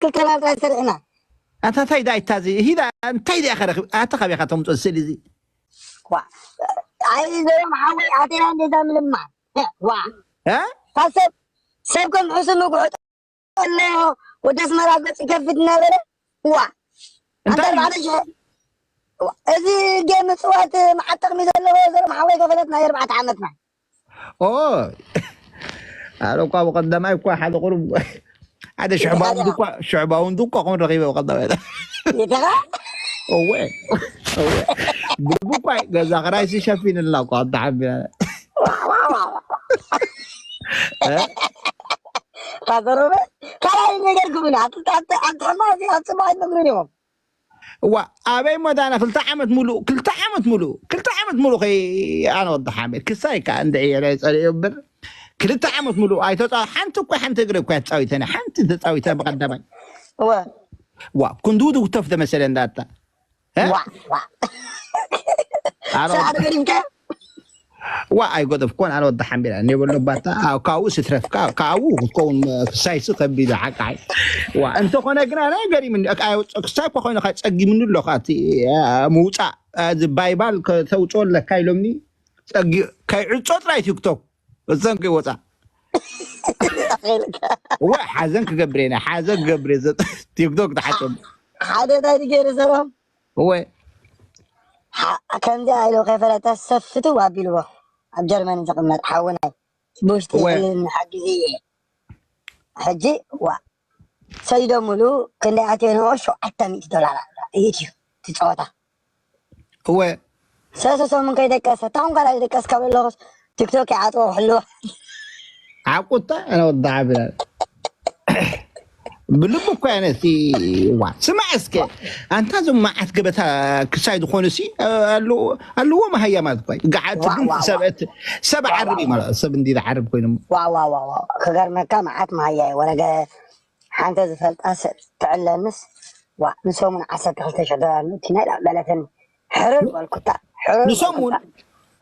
ክልተ ባልታ ዝሰርሕና። ኣታ እንታይ ዳይታ እዚ ሂዳ እንታይ ዲያ ከረኽብ ኣታ ካበይ ኢኻ ተምፅኦ ስእሊ እዚ? ዋ ኣይ ዘረም ሓወይ ኣተያ እንደዛ ምልማ ዋ እ? ካብ ሰብ ሰብ ከም ሕሱ ንጉሑ ኣለዮ። ወደ ኣስመራ ገፅ ይከፍት እናበለ ዋ ኣንተ እንታይ? ኣርባዕተ ሽሕ ዋ፣ እዚ ጌም ምፅዋት መዓት ጥቕሚ ዘለዎ ዘረም ሓወይ ከፈለትና የርባዕተ ዓመትና። ኦ ኣረ እኳ ብቐዳማይ እኳ ሓደ ቁሩብ ሓደ ሽዕባውን ድኳ ሽዕባውን ድኳ ኮን ረኺበ ብቐዳማይ ይተኻ እወ እወ ብልቡ እኳ ገዛ ክራይ ሲሸፊንልና እኳ ኣተሓቢና ታዘረበ ካልኣይ ነገር ግብና ኣትሕማ ኣትሕማ ኣትሕማ ኣይነግሩን እዮም እዋ ኣበይ እሞ ዳና ክልተ ዓመት ሙሉእ ክልተ ዓመት ሙሉእ ክልተ ዓመት ሙሉእ ከይ ኣነ ወዲ ሓሚድ ክሳይ ከዓ እንድዒ ኢለ ፀሪኦ እምበር ክልተ ዓመት ሙሉእ ኣይተፃ ሓንቲ እኮ ሓንቲ እግሪ እኮ ተፃዊተኒ ሓንቲ ተፃዊተ ብቀዳማይ እወ ዋ ክንዱ ትጉተፍ ተመሰለ እንዳታ እ? ዋ ዋ ኣረ ስራሕ ተገዲምካ ዋ ኣይጎደፍኮን ኣነ ወዲ ሓምቢላ እኔ በሎ ባታ ካብኡ ስትረፍካ ካብኡ ክትከውን ክሳይሲ ከቢድ ሓቃይ ዋ እንተኾነ ግና ናይ ገሪምኒ ክሳይ እኮ ኮይኑ ካ ጸጊምኒ ኣሎ ካቲ ምውፃእ እዚ ባይባል ከተውፅኦ ኣለካ ኢሎምኒ ጸጊ ከይዕፆ ጥራይ ቲክቶክ እዘን ከይወፃ ወይ ሓዘን ክገብር እየ ሓዘን ክገብር እየ ቲክቶክ ተሓፅም ሓደ እንታይ ገይሩ ሰላም ወይ ከምዚኣ ኢሉ ከይፈለጠ ሰፍትው ኣቢልዎ ኣብ ጀርመን ዝቕመጥ ሓውናይ ብውሽጢ እወ። ዝልል ንሓግዝ እየ ሕጂ ዋ ሰይዶምሉ ክንደይ ኣትዮ ንኦ ሸውዓተ ሚእቲ ዶላር ኣሎ እዩ እዩ እቲ ፀወታ እወ ሰለስተ ሰሙን ከይደቀሰ ታኹም ካልኣይ ደቀስ ካብ ኣለኹስ ቲክቶክ ይዓጥዎ ክሕልዋ ሓቁታ ኣነ ወዲ ዓብላል ብልቡ እኮ ያነሲ ዋ ስማዕ እስከ ኣንታ ዞም መዓት ገበታ ክሳይ ዝኾኑ ሲ ኣለዎ መሃያማት እኮ ገዓት ሰብዐት ሰብ ዓርብ እዩ ማለት ሰብ እንዲ ዓርብ ኮይኖም ዋ ዋ ዋ ዋ ክገርመካ መዓት መሃያ እዩ ወረገ ሓንተ ዝፈልጣ ሰብ ትዕለንስ ዋ ንሰሙን ዓሰርተ ክልተ ሽሕ ዶላር ንእቲና ኢላ በለተኒ ሕርር በልኩታ ሕርር ንሰሙን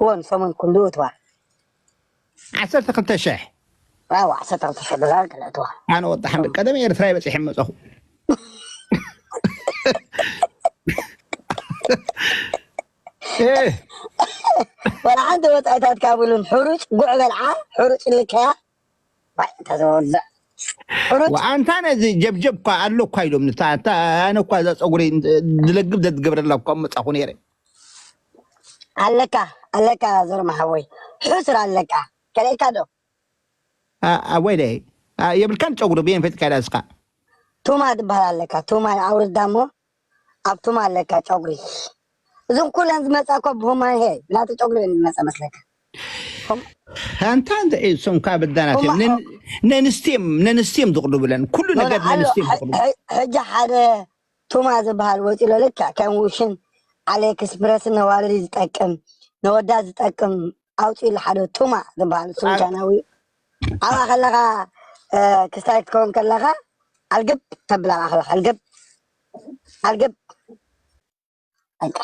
እዎ ንሰሙን ክንድኡ እትዋ ዓሰርተ ክልተ ሽሕ ዓሰርተ ክልተ ሽሕ ዶላር ገለእትዋ ኣነ ወጣ ሓምድ ቀደም ኤርትራ ይበፂሐ መፀኹ ወላ ሓንቲ ወፃኢታት ካብሉን ሕሩጭ ጉዕ በልዓ ሕሩጭ ልከያ ዋይ እንተ ዘወግዕ ሕሩጭ ኣንታ ነዚ ጀብጀብ እኳ ኣሎ እኳ ኢሎም ኣነ እኳ እዛ ፀጉሪ ዝለግብ ዘትገብረላ እኳ መፃኹ ነይረ ኣለካ ኣለካ ዞርማ ሓወይ ሕሱር ኣለካ ከለእካ ዶ ኣወይ ደ የብልካን ፀጉሪ ብየን ፈጥካ ኢላ እስካ ቱማ ዝበሃል ኣለካ ቱማ ኣውርዳ እሞ ኣብ ቱማ ኣለካ ጨጉሪ እዞም ኩለን ዝመፃ እኮ ብሁማን ሄ ናተ ጨጉሪ እየን ዝመፃ መስለካ ኣንታ እንታይ እሶም ካብ ኣዳናት እዮም ነንስቴም ነንስቴም ዝቕርብለን ኩሉ ነገር ነንስቴም ዝቕርቡ ሕጂ ሓደ ቱማ ዝበሃል ወፂሎ ልክዕ ከም ውሽን ኣሊኤክስፕረስ ነዋርዲ ዝጠቅም ነወዳ ዝጠቅም ኣውፂሉ ሓደ ቱማ ዝበሃል እሱም ቻናዊ ኣብኣ ከለኻ ክስታይ ክትከውን ከለኻ ኣልግብ ተብል ኣብኣ ከለኻ ኣልግብ ኣልግብ በቃ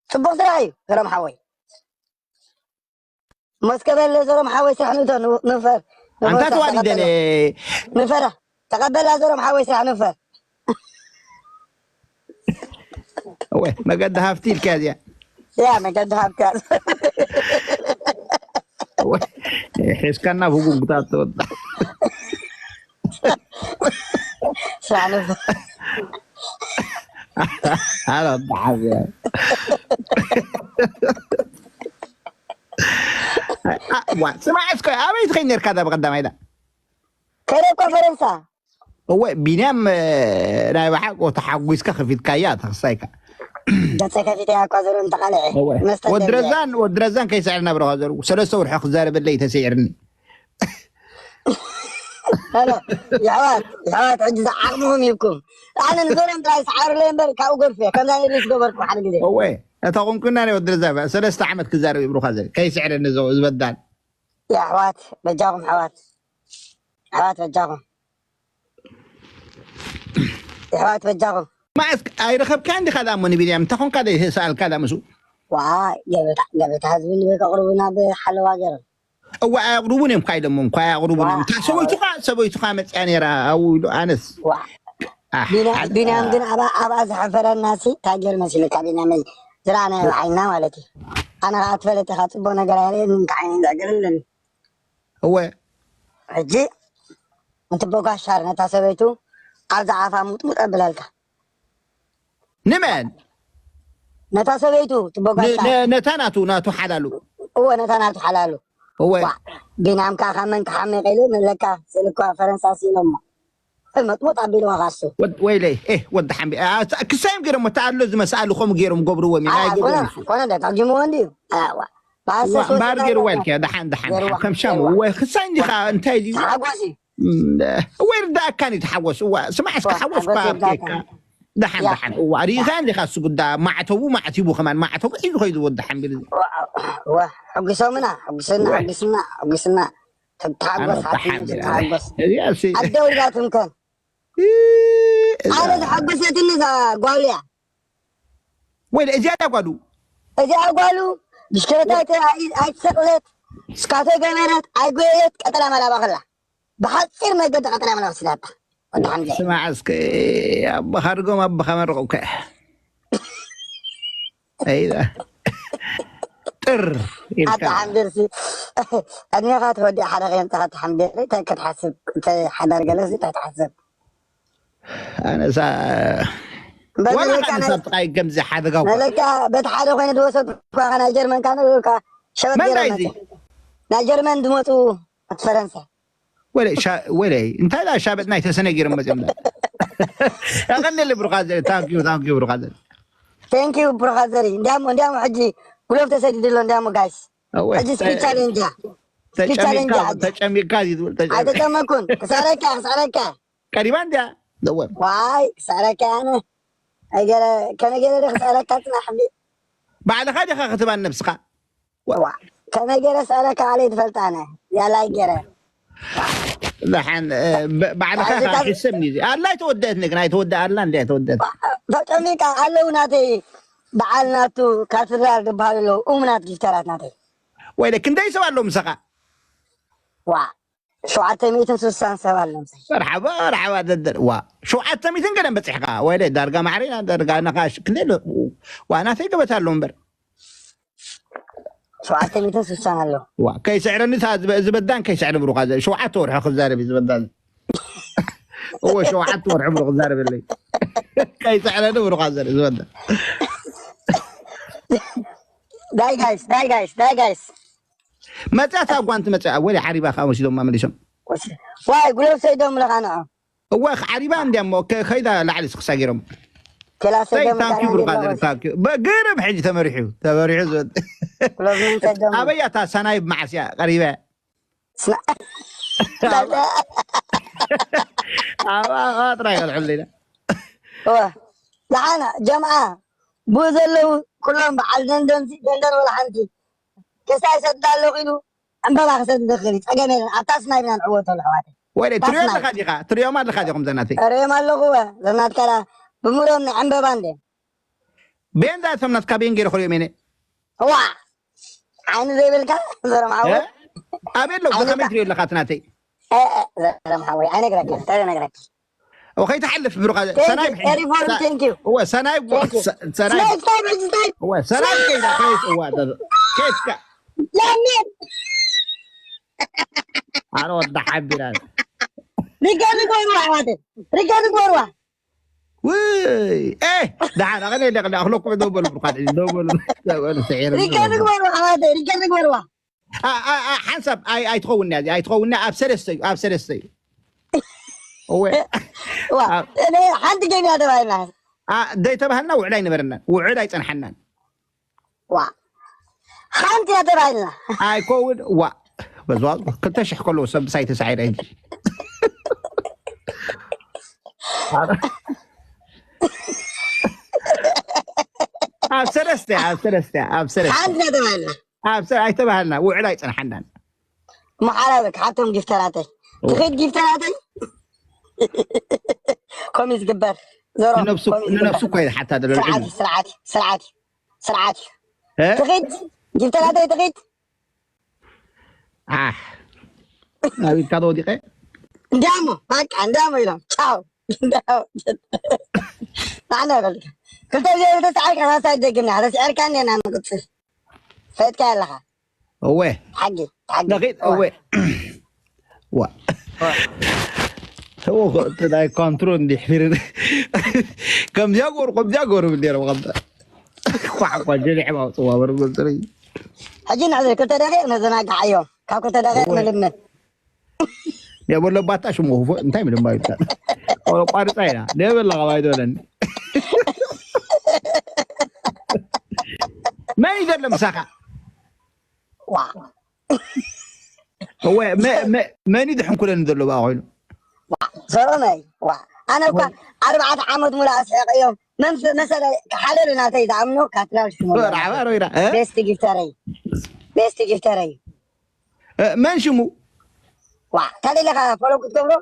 ፅቡቅ ስራሕ እዩ ገረም ሓወይ ሞስከበለ ዘሮም ሓወይ ስራሕ ንእቶ ንፈር ኣንታ ተዋዲደነ ንፈራ ተቐበላ ዘሮም ሓወይ ስራሕ ንፈር ወይ መገዲ ሃፍቲ ኢልካ እዚኣ ያ መገዲ ሃፍቲ ሒዝካና ብጉጉታት ትወጣ ስራሕ ንፈር ኣረ ብሓዘ ስማዕ እስከ ኣበይ ትኸይድ ነርካ ዳ ብቐዳማይ ዳ ከይደ እኮ ፈረንሳ እወ ቢንያም ናይ ብሓቂ ተሓጒስካ ከፊትካያ ተኽሳይካ ገፀ ከፊተያ እኳ ዘሎ እንተቃልዐ ወድረዛን ወድረዛን ከይስዕርና ብረኻ ዘሩ ሰለስተ ወርሒ ክዛረበለይ ተስዒርኒ ሄሎ የሕዋት የሕዋት ሕጂ ዝዓቕምኹም ይብኩም ኣነ ንዞርም ጥራይ ሰዓሩለይ እምበር ካብኡ ገድፈ ከምዛ ነድሪ ዝገበርኩ ሓደ ግዜ እወ እታ ቁንቁና ናይ ወዲ ረዛባ ሰለስተ ዓመት ክዛረብ ይብሩኻ ዘ ከይስዕረ ንዘው ዝበዳል የሕዋት በጃኹም ሕዋት ሕዋት በጃኹም ሕዋት በጃኹም ማእስ ኣይረኸብካ እንዲኻ ዳ እሞ ንቢንያም እንታይ ኮንካ ደ ሰኣልካ ዳ ምሱ ዋ ገበታ ገበታ ህዝቢ ንበይ ከቕርቡና ብሓለዋ ገይሮም እዋ ኣየቕርቡን እዮም፣ ኳ ኢሎሞም፣ ኳ ኣየቕርቡን እዮም። እታ ሰበይቱኻ፣ ሰበይቱኻ መፅያ ነይራ፣ ኣብኡ ኢሉ፣ ኣነስ። ዋ። ኣሕ፣ ቢንያም፣ ኣሕ፣ ቢንያም ግን ኣብኣ፣ ኣብኣ ዝሓፈረናሲ፣ እንታይ ገይሩ መሲልካ፣ ቢንያመይ? ዝረኣናዮ ዓይንና ማለት እዩ። ኣነ ኸዓ ትፈልጥ ኢኻ፣ ፅቡቕ ነገር ኣይርእን፣ እንታይ ዓይነት ዘዕግብ ኣለኒ። እወ። ሕጂ፣ እቲ ቦጋሻር ነታ ሰበይቱ፣ ኣብዛ ኣፋ ሙጥሙጥ ኣብለልካ። ንመን? ነታ ሰበይቱ፣ እቲ ቦጋሻር። ነ-፣ ነታ ናቱ፣ ናቱ ሓላሉ። እወ፣ ነታ ናቱ ሓላሉ። እወ። ዋ፣ ቢንያም ከኣ ካብ መን ክሓሚ ቀይሉ፣ ንለካ፣ ስእሊ እኳ ፈረንሳ ስኢሎሞ። መጥሞጥ ኣቢልዋ ካሱ። ወድ-፣ ወይለይ፣ ኤህ፣ ወዲ ሓምቢ። ኣ-፣ ታ-፣ ክሳዮም ገይሮም፣ እታ ኣሎ ዝመስኣሉ ከምኡ ገይሮም ገብርዎም እዮም። ኣይ፣ ኣይገብሮም ኮነ፣ እሱ። ኮነ፣ ዳ ተርጅምዎ እንድዩ። ኣዋ። ባሰ ዋ፣ ሶስት እምበኣር ገይርዋ ገይርዋ። ኢልካ፣ ደሓን፣ ደሓን፣ ገይርዋ፣ ደሓን። ከም ሻሙ፣ ገይርዋ። ወይ ክሳይ እንዲኻ፣ እንታይ ድዩ? ተሓጎሲ። እም፣ ወይ ርዳእካን እዩ ተሓጎስ። እዋ፣ ስማዕ እስከ ዋ፣ ሓጎስ ሓጎስ እኳ ይርዳእካ። ኣብኬካ። ደሓን፣ ያ። ደሓን። እዋ፣ ሪኢኻ እንዲኻ እሱ ጉዳ ማዕተቡ ማዕቲቡ ከማን፣ ማዕተቡ ሒዙ ኸይዱ ወዲ ሓምቢ። ዋ፣ ዋ፣ ሕጉሶምና፣ ሕጉስና፣ ወይ። ሕጉስና፣ ሕጉስና። ተሓጎስ፣ ኣነ ሓፍትና፣ ተሓምቢ ተሓጎስ። እዚኣ እሲ ኣደ ወልዳትም ከን። እ፣ እዛ ኣነ ዝሓጎሰትኒ እዛ ጓል እያ። ወይ፣ እዚኣ እያ ጓሉ። እዚኣ ጓሉ፣ ብሽክለታ ኣይተ-፣ ኣይ-፣ ኣይትሰቕለት፣ ስካቶ ገበረት፣ ኣይጎየየት፣ ቀጠላ መላባ ከላ። ብሓጺር መገዲ ቀጠላ መላባ ስላታ። ወዲ ሓምዚ። ስማዕ እስከ፣ ኣቦኻ ኣድጎም ኣቦኻ መርቑካ። ኣይዳ። ጥር ኢልካ። ኣታ ሓምደርሲ፣ ዕድሜኻ ተወዲኣ ሓደ ከየምጻኻ፣ ኣታ ሓምደር፣ እንታይ ክትሓስብ፣ እንታይ ሓዳር ገለስ እንታይ ትሓስብ? ኣነሳ በል ዋላ መለካ ኣነሳ ናይ ብጥቃይ ከምዚ ሓደጋ እኳ። መለካ በቲ ሓደ ኮይኑ ዝወሰድኩ እኳ ናይ ጀርመን ካነ እኳ ሸበት መን ገይሮም ናይዚ? መጽኡ። ናይ ጀርመን ዝመጹ እቲ ፈረንሳ። ወለ ሻ-፣ ወለ እንታይ ዳ ሻበት ናይ ተሰነ ገይሮም መጽኦም ዳ። ያቀንል ብሩኻዘ፣ ታንክ ዩ፣ ታንክ ዩ ብሩኻዘ። Thank you ብሩኻዘሪ። እንዲያሞ፣ እንዲያሞ ሕጂ ጉሎፍ ተሰዲድሎ እንዲያሞ ጋይስ። ኣወ፣ ሕጂ ስፒቻ ተ-፣ ሌንጃ። ስፒቻ ተጨሚቅካ፣ ሌንጃ ሕጂ። ተጨሚቅካ እዩ ዝብል፣ ተጨሚቅ-፣ ኣይተጨመኩን። ክሳረካ፣ ክሳረካ። ቀሪባ እንድያ። ዘወ። ዋይ፣ ክሳረካ ኣነ። ኣይገረ-፣ ከመይ ገይረ ዶ ክሳረካ ጽናሕ እንዲ? ባዕልኻ ዲኻ ክትባን ነብስኻ? ዋ። ዋ፣ ከመይ ገይረ ክሳረካ ባዕለይ ትፈልጥ ኣነ። ያላ ኣይገረ። ደሓን፣ እ፣ ብ-፣ ባዕልኻ ሕጂ ኢኻ ካብ ሕሰብኒ እዚ። ኣላ ኣይተወደአትኒ ግን፣ ኣይተወደአ ኣላ እንዲ ኣይተወደአት። ዋ፣ ተጨሚቃ ኣለዉ ናተይ በዓል ናቱ ካትድራል ዝበሃሉ ኣለዉ። እሙናት ጊፍተራት ናተይ። ወይለ፣ ክንደይ ሰብ ኣለዉ ምሳኻ? ዋ፣ ሸውዓተ ሚእትን ስሳን ሰብ ኣሎ ምሳይ። መርሓባ፣ መርሓባ፣ ደደር። ዋ፣ ሸውዓተ ሚእትን ገለ በጺሕካ። ወይለ፣ ዳርጋ ማዕረ ኢና፣ ዳርጋ ነኻሽ። ክንደይ ኣሎ? ዋ፣ ናተይ ገበታ ኣለዉ እምበር። ሸውዓተ ሚእትን ስሳን ኣሎ። ዋ፣ ከይስዕረኒ እታ ዝበ-፣ ዝበዳን ከይስዕረ ብሩኻ ዘ-፣ ሸውዓተ ወርሒ ክዛረብ እዩ ዝበዳን። እወ፣ ሸውዓተ ወርሒ ብሩኽ ዛረበለይ። ከይስዕረኒ ብሩኻ ዘ-፣ ዝበዳን። ዳይ ጋይስ፣ ዳይ ጋይስ፣ ዳይ ጋይስ። መጽያ እታ ጓንቲ መጽያ፣ ወደ ዓሪባ ከኣ ወሲዶማ መሊሶም። ወሲ-፣ ዋይ፣ ጉለብ ሰይዶም ለኻ ንዖ። እወ፣ ዓሪባ እንድያ እሞ፣ ከ-፣ ከይዳ ላዕሊ ስኽሳ ገይሮም። ክላሰ ተይ፣ ደም ታንኪ ታራ ብሩኻ ገይሮም። ዘር፣ ታንኪ። በ-፣ ግርም ሕጂ ተመሪሑ፣ ተመሪሑ ዝብል። ክሎዝመን ሰዶም። ኣበይ እያ እታ ሰናይ መዓስ እያ ቀሪበ? ስና-፣ ኣብ፣ ኣብ፣ ኣብ ጥራይ ከልዕሉ ኢና። እወ። ደሓና፣ ጀምዓ፣ ብኡ ዘለዉ ኩሎም በዓል ደንደንሲ፣ ደንደን ወላ ሓንቲ። ክሳይ ሰዳ ኣለኹ ኢሉ፣ ዕምበባ ክሰድ ዝኽእል እዩ። ጸገም የለን። ኣብታ ስናይ ኢና ንዕወተሉ፣ ኣሕዋተይ። ወይለ፣ ኣብታ ትሪኦ ስናይ። ኣለኻ ዲኻ? ትሪኦም ኣለኻ ዲኹም ዘናተይ? እሪኦም ኣለኹ፣ እወ። ዘናትካ ዳ፣ ብምሮም ናይ ዕምበባ እንደ። ቤንዳ እቶም ናትካ ቤን ገይረ ክሪኦም እየ። እዋ! ዓይኒ ዘይብልካ ዘረም ሓወይ። እ? ኣበይ ኣለዉ? ዓይኒ ብኸመይ ካ-፣ ትሪኦ ኣለኻ እቲ ናተይ? እ፣ እ፣ ዘረም ሓወይ፣ ኣይነግረካ፣ እንታይ ነግረካ? እወ፣ ከይትሓልፍ ብሩኻ፣ Thank ሰናይ you፣ ብሕጂ። Eriform፣ ሳ-፣ thank you። እወ፣ ሰናይ፣ Thank you። ሰ-፣ ሰናይ። ስናይ፣ ስናይ፣ ብሕጂ፣ ስናይ። እወ፣ ሰናይ ከይዳ፣ ከይስ-፣ እወ፣ ደ-፣ ከይስካ። ለምን? ኣረ ወዳ ሓቢራ። ሪከርድ ግበርዋ፣ ኣሕዋተይ። ሪከርድ ግበርዋ። ውይ፣ ኤ፣ ደሓን፣ ኣቐለ፣ ኣቐለ፣ ኣኽለኩም ደው በሉ፣ ብሩኻት፣ ደው በሉ፣ ደው በሉ፣ ስዒር፣ ሪከርድ ግበርዋ፣ ኣሕዋተይ፣ ሪከርድ ግበርዋ። ኣ-፣ ኣ-፣ ኣ-፣ ሓንሳብ ኣይ-፣ ኣይትኸውን እያ፣ ኣይትኸውን እያ፣ ኣብ ሰለስተ እዩ፣ ኣብ ሰለስተ እዩ። እወ። ዋ፣ ኣብ እኔ ሓንቲ ጌም እያ ተባሂልና። ኣ፣ ዘይተባህልና ውዕል ኣይነበረናን፣ ውዕል ኣይጸንሓናን። ዋ። ሓንቲ እያ ተባሂልና። ኣይከውን፣ ዋ። በዛ ክልተ ሽሕ ከለዉ ሰብ ምሳይ ተሳዒረ እንጂ። ኣብ ሰለስተ፣ ኣብ ሰለስተ፣ ኣብ ሰለስተ። ሓንቲ እያ ተባሂልና። ኣብ ሰ-፣ ኣይተባህልና፣ ውዕል ኣይጸንሓናን። እሞ ሓራበክ፣ ሓቶም ጊፍተራተይ። ኦ። ትኺድ ጊፍተራተይ? ኮሚ ዝግበር። ዘሮ፣ ንነብሱ፣ ኮሚ ዝግበር። ንነብሱ እኮ ይሓታ ደሎ ስርዓት ልዕሉ። እዩ፣ ስርዓት እዩ፣ ስርዓት እዩ፣ ስርዓት እዩ። እ? ትኺድ፣ ጊፍተራተይ ትኺድ? ኣሕ፣ ኣብ ኢድካ ተወዲቐ። እንዳሞ በቃ እንዳሞ ኢሎም ቻው። እንዳሞ። ኣነ በልካ ክልተ ዜሮ ተሳዒርካ ሳሳይ ደግምና ተስዒርካ እኔና ንቅፅል ፈትካ ኣለኻ እወ ሓጊ ሓጊ ነኺድ እወ ዋ እወ እቲ ናይ ኮንትሮ እንዲሕ ፊርን ከምዚያ ጎሩ ከምዚያ ጎሩ ብሌር ወቐበ ኳዕ ኳ ጀሊሕ ማውፅዋ በርጎ ፅሪ ሕጂ ንዕዘ ክልተ ደቂቕ ነዘናግዓዮም ካብ ክልተ ደቂቕ ንልምን የበሎ ባታ ሽሙ ክፉ እንታይ ምንም ኣይብልካ ቆረቋርፃ ኢና ደበላ ካብ ኣይትበለኒ መን እዩ ዘሎ ምሳኻ ዋ እወ መ- መ- መን እዩ ድሕንኩለኒ ዘሎ ብኣ ኮይኑ ሰሎመይ ዋ ኣነ እኳ ኣርባዕተ ዓመት ሙሉ ኣስሕቀዮም መምስ መሰለ ሓለሉ ናተይ ዝኣምኖ ካትራል ሽሙ ራዕባ ሮይራ እ? ቤስት ጊፍተረይ ቤስት ጊፍተረይ እ፣ መን ሽሙ ዋ ካልእ ኢለካ ፎሎ ክትገብሮ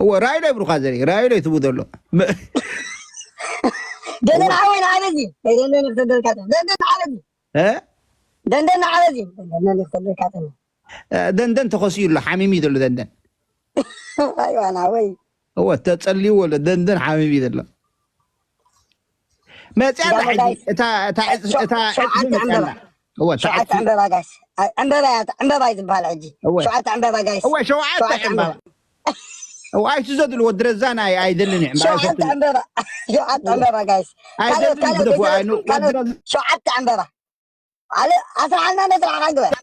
እወ ራይሎ ይብሩካ ዘርኢ ራይሎ ይትቡ ዘሎ መ- ደንደን ሓወይ ንዓበዚ ደንደን ክሰደልካ ደንደን ንዓበዚ እ? ደንደን ንዓበዚ ደንደን ክሰደልካ እ፣ ደንደን ተኸሲኡ ኣሎ ሓሚሚ ዘሎ ደንደን ኣይዋ ናወይ እወ ተጸልይዎ ኣሎ ደንደን ሓሚሚ ዘሎ መጽያ እንዳሞ ሕጂ ጋይስ፣ እታ እታ ዕጽ- እታ ዕጽፊ ሸውዓተ መጽያ ዕምበባ ኣላ እወ እታ ሸውዓተ ዕጽፊ ዕምበባ ጋይስ ኣይ- ዕምበባ እያ ዕምበባ እዩ ዝበሃል ሕጂ እወ ሸውዓተ ዕምበባ ጋይስ እወ ሸውዓተ ሸውዓተ ዕምበባ እወ ኣይትዘድሉ ወዲ ረዛና ኣይ- ኣይደልን እዩ ዕምበባ ሸውዓተ ኣይፈቱን ዕምበባ ሸውዓተ ዕምበባ ጋይስ ካልኦት ኣይደልን ካልኦት ግደፉ ዘይተረድኡ ኣይኑ ወዲ ካልኦት ረዛ ሸውዓተ ዕምበባ ኣለ ኣስራሓልና ነስራሕካ ግበር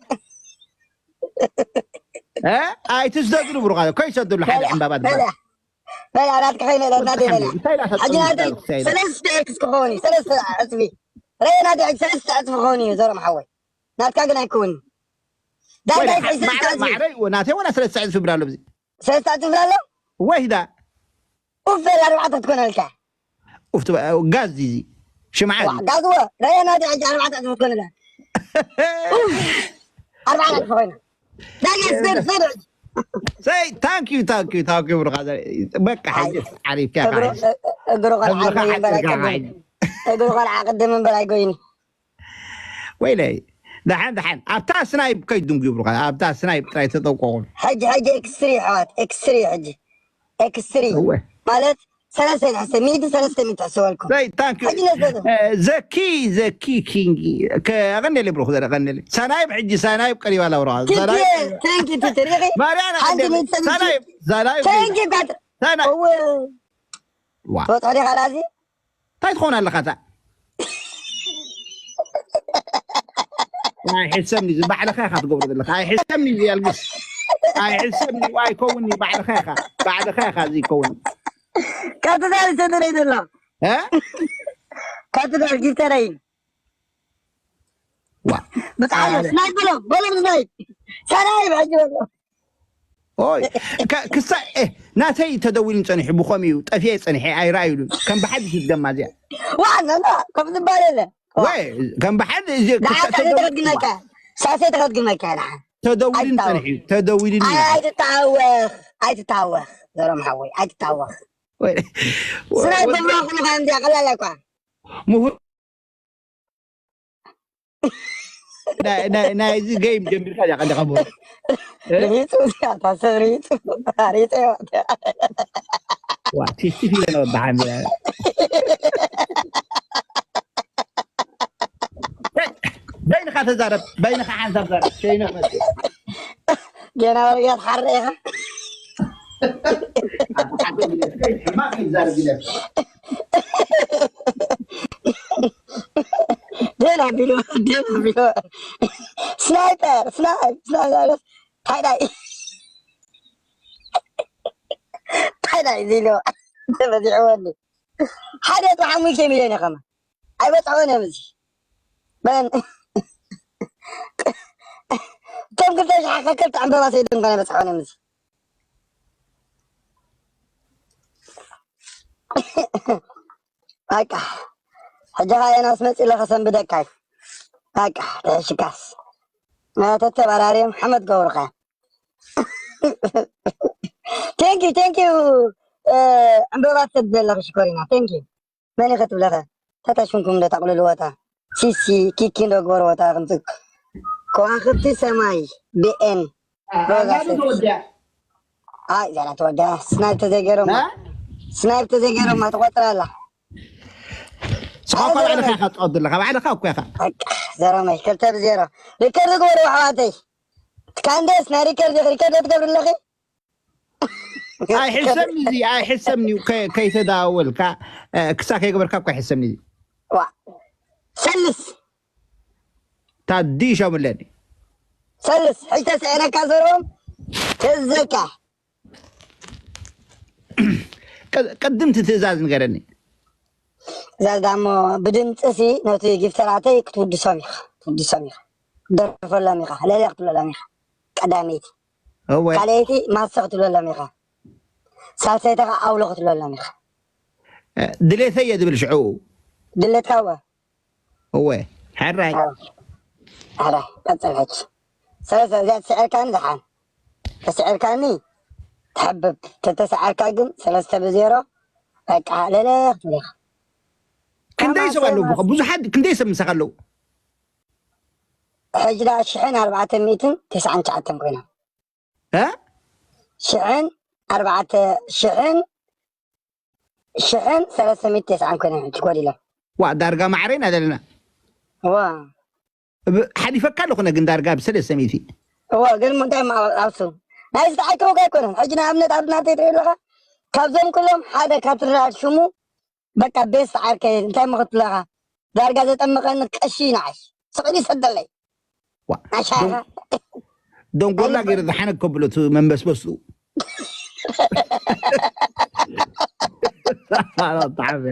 እ? ኣይትዘድሉ ብሩኻ ኮይሰድሉ ሓደ ዕምበባ ዝበሃል በላ በላ ናትካ ከይነ ናተይ በላ እንታይ ኢላ ሕጂ ናተይ ሰጥታ ሰለስተ ኤክስ ክኸውን እዩ ሰለስተ ዕፅፊ ረየ ናተይ ሕጂ ሰለስተ ዕፅፊ ክኸውን እዩ ዘሮም ሓወይ ናትካ ግን ኣይከውን ዳርጋ ሕጂ ሰለስተ ዕፅፊ ማዕረ ይዎ ናተይ ወላ ሰለስተ ዕፅፊ ብላ ኣሎ ብዚ ሰለስተ ዕፅፊ ብላ ኣሎ ወይዳ ኡፍ በላ ኣርባዕተ ክትኮነልካ ኡፍ ትበ- ጋዝ እዚ ሽምዓ ዋ፣ እዚ ጋዝዎ ረየ ናተይ ሕጂ ኣርባዕተ ዕፅፊ ክትኮነላ ኣርባዕተ ዕፅፊ ኮይና ዳርጋ ስደድ ሰደድ ሰይ ታንክ ዩ ታንክ ዩ ታንክ ዩ ብሩኻ በቃ ሕጂ ዓሪፍካ እግሩ እግሩ ቆልዓ እግርኻ ኣይጎይን በላይ ዓሪፍካ ቅድም እግሩ ቆልዓ ቅድም እምበር ኣይጎይን ወይለይ ደሓን ደሓን ኣብታ ስናይብ ከይድንጉ ብሩኻ ኣብታ ስናይብ ጥራይ ተጠቆቑ ሕጂ ሕጂ ኤክስትሪ ኣሕዋት ኤክስትሪ ሕጂ ኤክስትሪ እወ ማለት ሰለስተ ትሕሰብ ሚእቲ ሰለስተ ሚእቲ ትሕሰበልኩም ሰይ ታንክ ዩ ሕጂ ነዘ ዘኪ ዘኪ ኪንግ ከቀንደል ብሩኽ ዘረ ቀንደል ሳናይብ ሕጂ ሳናይብ ቀሪባ ላውራ ቲንኪ ቲንኪ ቲትሪኺ ማርያና ሓንቲ ቀንደል ሚእቲ ሰለስተ ሳናይብ ሳናይብ ቲንኪ ጋት ሳናይብ እወ ዋ ትወፅዖ ዲኻ ላዚ እንታይ ትኸውን ኣለኻ እታ ኣይሕሰብኒ እዚ ባዕልኻ ኢኻ ትገብሮ ዘለኻ ኣይሕሰብኒ እዚ ያልግስ ኣይሕሰብኒ ኣይከውንኒ ባዕልኻ ኢኻ ባዕልኻ ኢኻ እዚ ይከውን ካብቲ ዛሪ ሰደረይ ዘሎ እ? ካብቲ ዛሪ ጊፍተረይ ዋ ብጣዕሚ ኣረ። ስናይ በሎ በሎ ስናይ ሰናይ ብሕጂ በሎ ኦይ ከ- ክሳይ እ፣ ናተይ ተደዊሉን ጸኒሑ ብኸምኡ እዩ ጠፊኤ ጸኒሐ ኣይረኣዩሉን ከም ብሓድሽ ዝድገማ እዚኣ ዋና ና ከም ዝበሃል የለ ወይ ከም ብሓድ እዚ ንዓካ ክሳይ ተደዊ- ዘይተኸድግመካ ሳሴ ተኸድግመካ ንዓ ተደዊሉን ኣይታወ- ጸኒሑ ተደዊሉን እዩ ኣይትታወኽ ኣይትታወኽ ዘሮም ሓወይ ኣይትታወኽ ወይ- ስናይ ወይ- በሎ ኩሉ ከምዚኣ ቀላል እኳ ምሁር ናይ- ናይ- ናይዚ ገይም ጀሚርካ ዲኻ ቀንዲ ካብ ሪጡ እዚኣ ታሰብ ሪጡ ሪጡ ዋ ቲስቲፍ ኢለ ነው ብሓሚ በይንኻ ተዛረብ በይንኻ ሓንሳብ ዛረብ ሸይነ መጽእ ገና ወርያት ሓረ ኢኻ ሕማቕ ይዛረብ ኢለ ደላ ቢሎ ደላ ቢሎ ስናይፐር ስናይፕ ስናይፐር ታይዳይ ታይዳይ ዚሎ ተበዚሕወኒ ሓደ ጥሓሙይ ሚልዮን ኢኸማ ኣይበፅሖን እዮም እዚ መን እቶም ክልተ ሸሓ ከክልተ ዕምበባ ሰይዶም ከነ በፅሖን እዮም እዚ በቃ ሕጂ ኸዓ የናስ መፂ ለኸ ሰንብደካይ በቃ ተሽካስ ተተባራርዮም ሓመድ ገብሩኻ thank you thank you ዕምበባ ትሰድ ዘለኺ ሽኮሪና thank you መን ኢኸ ትብለኸ ተተሽንኩም ዶ ታቕልልዎ እታ ሲሲ ኪኪ እንዶ ግበርዎ እታ ክንፅግ ከዋኽብቲ ሰማይ፣ ቢኤን፣ ሮዛ ኣዛኑ ሰቲ። ተወዲያ። ኣይ፣ ዛና ተወዲያ። ስናይፕ ተዘይገይሮማ። ና? ስናይፕ ተዘይገይሮማ ትቆጥር ኣላ። ስኻ እኮ ኣይ፣ ባዕልኻ ዘረመይ። ኢኻ ትቐዱ ኣለኻ። ባዕልኻ እኮ ኢኻ። በቃ፣ ዘረመይ፣ ክልተ ብዜሮ። ሪከርድ ግበሩ ኣሕዋተይ። ካንደስ ናይ ሪከርድ፣ ሪከርድ ትገብሪ ኣለኺ? ኣይሕሰብኒ እዚ፣ ኣይሕሰብኒ እዩ። ከ-፣ ከይተዳወልካ፣ እ፣ ክሳ ከይገበርካ እኮ ኣይሕሰብኒ እዚ። ዋ። ሰልስ። ታዲሾም ኣለኒ። ሰልስ፣ ሕጂ ተስዒረካ ዘረቦም፣ ተዘካ። ቀ-፣ ቅድምቲ ትእዛዝ ንገረኒ። ትእዛዝ ዳሞ ብድምፅሲ ነቲ ጊፍተራተይ ክትውድሶም ኢኻ፣ ክትውድሶም ኢኻ። ክትደርፈሎም ኢኻ፣ ለለ ክትብለሎም ኢኻ። ቀዳመይቲ። እወ። ካልኣይቲ ማሰ ክትብለሎም ኢኻ። ሳልሰይቲ ኸዓ ኣውሎ ክትብለሎም ኢኻ። እ፣ ድሌተይ እየ ዝብል ሽዑ። ድሌትካ እወ። እወ። ሕራይ። ኣዎ። ሕራይ። ቀጽል ሕጂ። ሰለስተ እዚኣ ትስዕርካኒ ደሓን። ተስዕርካኒ ትሕብብ። ተተስዓርካ ግን ሰለስተ ብዜሮ በቃ ለለ ክትብል ኢኻ። ክንደይ ሰብ ኣለዉ? ብዙሓት ክንደይ ሰብ ምሳኻ ኣለዉ? ሕጂ ደኣ ሽሕን ኣርባዕተ ሚእትን ተስዓን ትሽዓተን ኮይኖም። እ? ሽሕን ኣርባዕተ ሽሕን፣ ሽሕን ሰለስተ ሚእቲ ተስዓን ኮይኖም ሕጂ ጎዲሎም። ዋ፣ ዳርጋ ማዕረ ኢና ዘለና። ዋ። ብ-፣ ሓሊፈካ ኣለኹ ነ ግን ዳርጋ ብሰለስተ ሚእቲ። እዋ፣ ግን እንታይ ማ-፣ ኣብሱ ናይ ዝተዓቀብካ ኣይኮነን። ሕጂ ንኣብነት ኣብ ናተይ ትሪኦ ኣለኻ፣ ካብዞም ኩሎም ሓደ ካብ ትርዳድ ሽሙ በቃ ቤስት ዓርከይ እንታይ ምኽትለኻ ዳርጋ ዘጠመቐኒ ቀሺ ንዓይ ስቕ ኢሉ ይሰደለይ። ዋ፣ ኣሻኻ። ዶን-፣ ዶንጎላ ገይሩ ዝሓነግ ከብሎ እቲ መንበስበሱ። ኣጣዓመ።